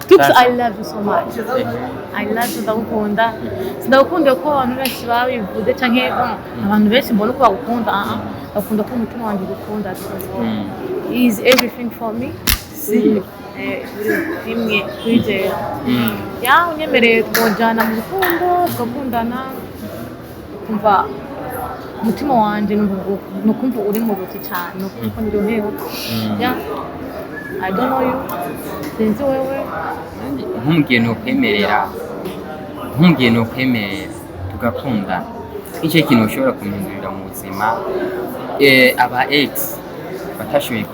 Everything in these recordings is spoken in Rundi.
Tux, I love you so much. I love you, ndagukunda. Sindagukunda ko abantu benshi babivuze canke bon, abantu benshi mbona uko bagukunda. Ah, ah. Ndagukunda ko umutima wanjye ugukunda. He is everything for me. Si. Buri rimwe kuri jewe. Ya, unyemereye twojana mu rukundo, tugakundana, kumva umutima wanje nukumva uri mu buti cyane, nukumva ndyohewe. Ya, I don't know you, sinzi wewe. Nanjye nk'umugeni ukwemerera tugakundana, nicyo kintu ushobora kumuhindurira mu buzima, aba ex batashoboye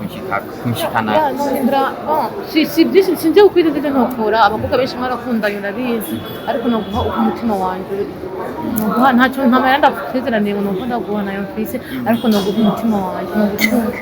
kunshikana. Ya, nohindura, bon, si byinshi, sinzi ukwita ibyo ntokora. Abakobwa benshi mwarakundanye, urabizi, ariko noguha uko umutima wanje uri, noguha ntacyo, nta mahera ndagusezeraniye ngo nuko ndaguha nayo mfise, ariko noguha umutima wanje, nogukunda.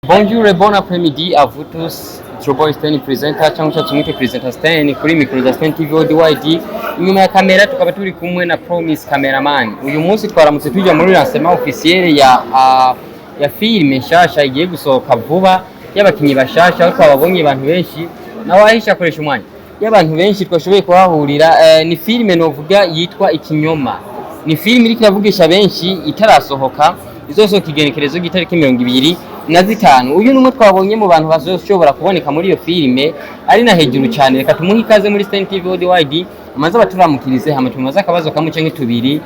Bonjour et bon après-midi à vous tous. It's your boy Stan presenter cyangwa ushatse umwite presenter Stan kuri micro za Stan TV ODYD. Inyuma ya kamera tukaba turi kumwe na Promise cameraman. Uyu munsi twaramutse tujya muri lancement officiel ya filime nshasha igiye gusohoka vuba y'abakinyi bashasha, aho twababonye abantu benshi nawe ahisha akoresha umwanya y'abantu benshi twashoboye kuhahurira. Ni filime novuga yitwa Ikinyoma. Ni filime iriko iravugisha benshi itarasohoka, izosohoka igenekerezo ry'itariki 25. Uyu numwe twabonye mu bantu bazoshobora kuboneka muri iyo filime ari na hejuru cyane. Reka tumuhe ikaze muri Stan TV ODYD, amaze abaturamukirize, hama tumubaze akabazo kamwe canke tubiri,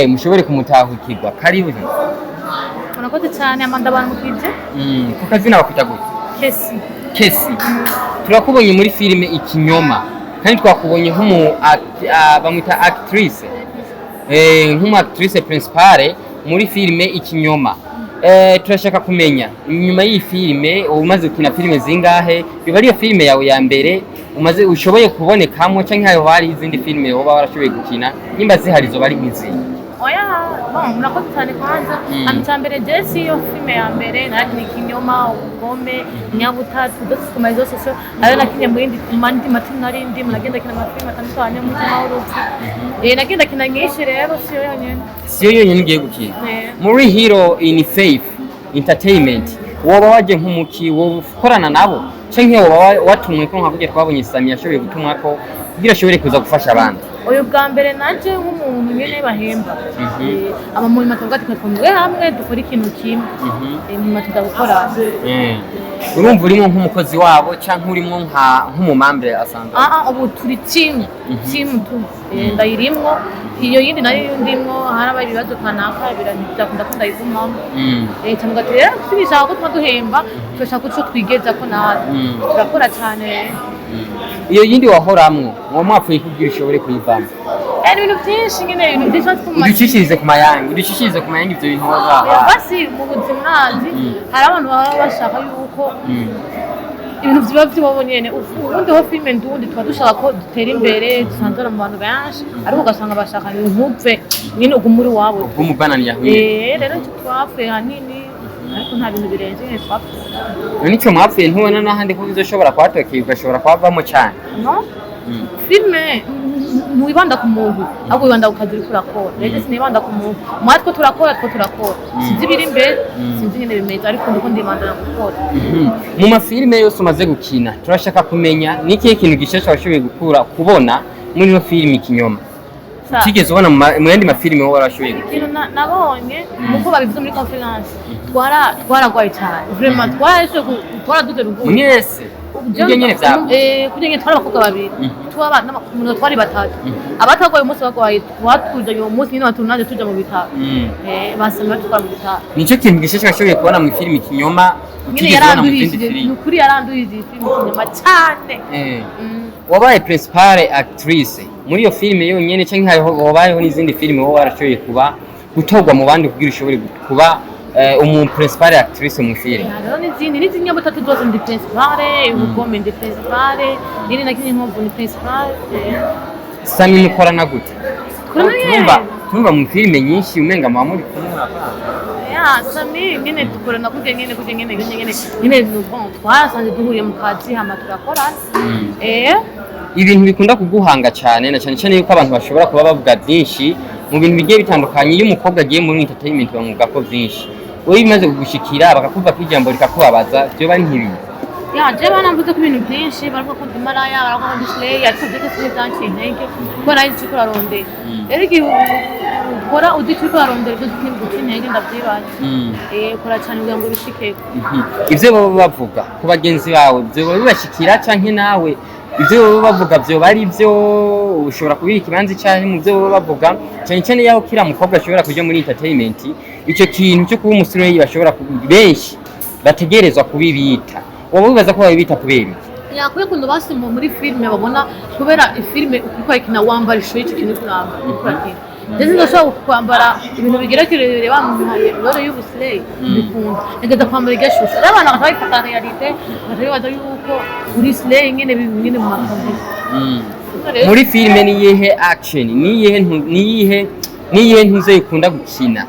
mushobore kumutahukirwa. Karibu. Murakoze cyane, amanda baramukije. Ku kazina bakwita gute? Kesi. Kesi, turakubonye muri filime Ikinyoma, kandi twakubonye nk'umu bamwita actrice, nk'umu actrice principale muri filime Ikinyoma. Turashaka kumenya inyuma y'iyi filime umaze gukina filime zingahe? Biba ariyo filime yawe ya mbere umaze ushoboye kubonekamo, canke hayo hari izindi filime woba warashoboye gukina? Nimba zihari zoba ari nk'izihe? Oya, bon, murakoze cyane kwanza. Icya mbere, je si yo filime ya mbere nakinye Ikinyoma, Ubugome, Nyabutatu, byose ku marezo sosiyo. Ayo nakinye mu yindi, mu mandi matimu nari ndimo, nagenda kina amafilime atandukanye, Umutima w'urupfu. Nagenda kina nyinshi, rero siyo yonyene. Siyo yonyine ugiye gukina? Eh. Muri Hero in Faith Entertainment woba waje nk'umuki, woba ukorana nabo, canke woba watumwe ko nka kurya twabonye Sami yashoboye gutumwa ko kugira ashobore kuza gufasha abandi? Uyu bwa mbere naje nk'umuntu nyene bahemba. Aba mu nyuma tuvuga ati twumve hamwe dukore ikintu kimwe. Nyuma tuza gukora. Urumva urimo nk'umukozi wabo canke urimo nka nk'umumambre asanzwe? Ah, ah, ubu turi team, team tu. Ndayirimwo, iyo yindi nayo ndimwo harabaye ibibazo kanaka byakunda ko ndayigumamo. Cyangwa ati rero tubishaka ko tuma duhemba, turashaka ko twigeza ko natwe turakora cyane. Iyo yindi wahoramwo uwo mwapfuye kugira ushobore kuyivamo? Ni ibintu byinshi nyine, ibintu byinshi natwe Uducishirize ku mayange ivyo bintu wazaha. Basi mu buzima urazi, hari abantu baba bashaka yuko ibintu biba by'iwabo nyene. Ubundi ho filime ndundi tuba dushaka ko dutera imbere, dusanzura mu bantu benshi, ariko ugasanga bashaka ntupfe nyine ugume uri iwabo. Ubw'umubanani yahuye. Rero icyo twapfuye hanini, ariko nta bintu birenze nyine twapfuye. None ico mwapfuye ntubona n'ahandi ko bizoshobora kuhatokera ugashobora kuhavamo cane? No, filime ntiwibanda ku muntu, ahubwo wibanda ku kazi uriko urakora. Rero sinibanda ku muntu, mwatwo turakora, two turakora, sinzi ibiri imbere, sinzi nyine bimeze, ariko ndiko ndibanda gukora. Mu mafilime yose umaze gukina, turashaka kumenya ni ikihe kintu gishasha washoboye gukura kubona muri ino filime Ikinyoma utigeze ubona mu yandi mafilime wowe warashoboye gukina? Ikintu nabonye nuko babivuze muri conference, twaragwaye cyane vraiment, twarashoboye twaraduze ruguru. Mwese ibyo nyene vyawe? Kurya nyene twari abakobwa babiri, twaba n'abakumuntu twari batatu. Abatagwaye umunsi bagwaye twatujanye uwo munsi nyene, batunaje tuja mu bitaro. Basanga batwara mu bitaro. Nicyo kintu gishasha washoboye kubona mu filime Ikinyoma Nyine utigeze ubona mu zindi yarandurishije, ni filime? ukuri yarandurishije filime Ikinyoma cyane. Wabaye principale actrice muri iyo filime yonyene, canke hariho wabayeho n'izindi filime wowe warashoboye kuba gutorwa mu bandi kugira ushobore kuba umu principale actrice mu filime? Hariho n'izindi nyabutatu zose ndi principale, Ubugome ndi principale, nini na kinyi nkovu ni principale. Sami mukorana gute? Kurana. Turumva mu filime nyinshi umenga muba muri kumwe murapanga. Ya, Sami nyene dukorana kurya nyene, kurya nyene, kurya nyene nyene, bon, twarasanze duhuriye mu kazi hama turakorana. Ibintu bikunda kuguhanga cyane, na cyane cyane yuko abantu bashobora kuba bavuga byinshi. Mu bintu bigiye bitandukanye, iyo umukobwa agiye muri entertainment bamuvuga ko byinshi. Wowe bimaze kugushikira bakakuva ko ijambo rikakubabaza, vyoba ari nk'ibi? Ya, je banamvuze ko ibintu byinshi, baravuga ko ndi maraya, baravuga ko ndi slay, ariko byose si byanciye intege kuko nari nzi ko urarondera. Rero igihe ukora uzi icyo uriko urarondera, ibyo ntibiguca intege, ndavyibaza. Ukora cyane kugira ngo ubishikeko. Ivyo baba bavuga ku bagenzi bawe vyoba bibashikira, canke nawe ivyo baba bavuga vyoba ari vyo? Ushobora kubiha ikibanza icahe mu vyo baba bavuga, cyane cyane yaho kiriya mukobwa ashobora kuja muri entertainment, ico kintu cyo kuba umu slay bashobora benshi bategerezwa kubibita, wowe wibaza ko babibita kubera iki? Yakwiye kuntu basi muri filime babona, kubera filime uko ikina wambara ishusho y'icyo kintu uriko urambara, uriko urakina. Ndetse ndashobora kwambara ibintu bigira kirebire, bamuhaye role y'ubu slay, bikunda ntegeza kwambara iryo shusho, rero abantu bagaca babifata réalité, bagaca bibaza yuko uri slay nyene nyene mu makamyo. Muri filime niyihe action, niyihe niyihe ntuze ikunda gukina?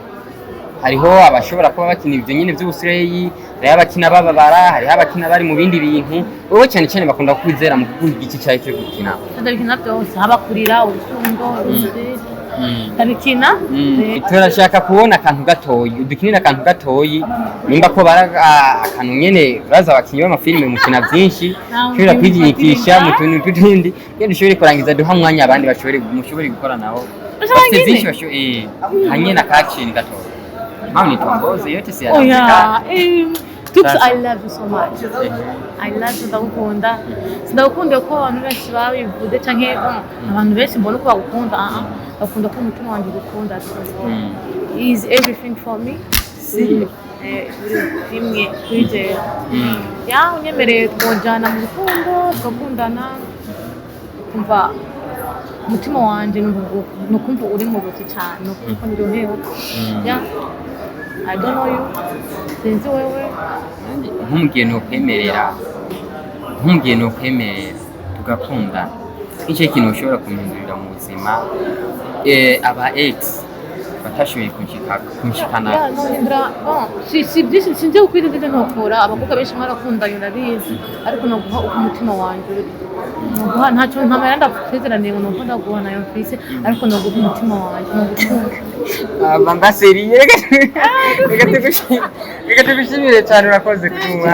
Hariho abashobora kuba bakina ibyo nyine by'ubu slay, hariho abakina bababara, hariho abakina bari mu bindi bintu. Wowe cyane cyane bakunda kwizera mu kuguha igice cyawe cyo gukina? Ndabikina byose, haba kurira, urukundo, ndabikina. Turashaka kubona akantu gatoyi, udukinira akantu gatoyi, nimba ko bara akantu nyene baza abakinyi b'amafilime mukina byinshi, ushobora kwiginikisha mu tuntu tutundi iyo dushobore kurangiza, duha umwanya abandi bashobore mushobore gukora nabo. Bashobora Bafite nyene? byinshi bashoboye, hanyene aka action gatoyi, mpamvu nitongoze yote si Oya, yaravuga. Tux, Sasa. I love you so much. I love you, ndagukunda. Sindagukunda ko abantu benshi babivuze canke bon, abantu benshi mbona uko bagukunda. Ah, ah. Ndagukunda ko umutima wanjye ugukunda. Is everything for me. Si. Buri rimwe kuri jewe. Ya, unyemereye twojana mu rukundo, tugakundana, kumva umutima wanje nukumva uri mu buti cyane, nukumva ndyohewe. Ya, I don't know you, sinzi wewe. Nanjye nk'umubwiye nokwemerera tugakundana, nicyo kintu ushobora kumhindurira mu buzima, aba ex batashoboye kunshikana? Ya, nohindura, bon, si byinshi, sinzi ukwiriye ndetse ntokora. Abakobwa benshi mwarakundanye, urabizi, ariko noguha uko umutima wanje uri, noguha ntacyo, nta mahera ndagusezeraniye ngo nuko ndaguha nayo mfise, ariko noguha umutima wanje, nogukunda. Mbaseriye, reka tugushimire cyane, urakoze kumwa.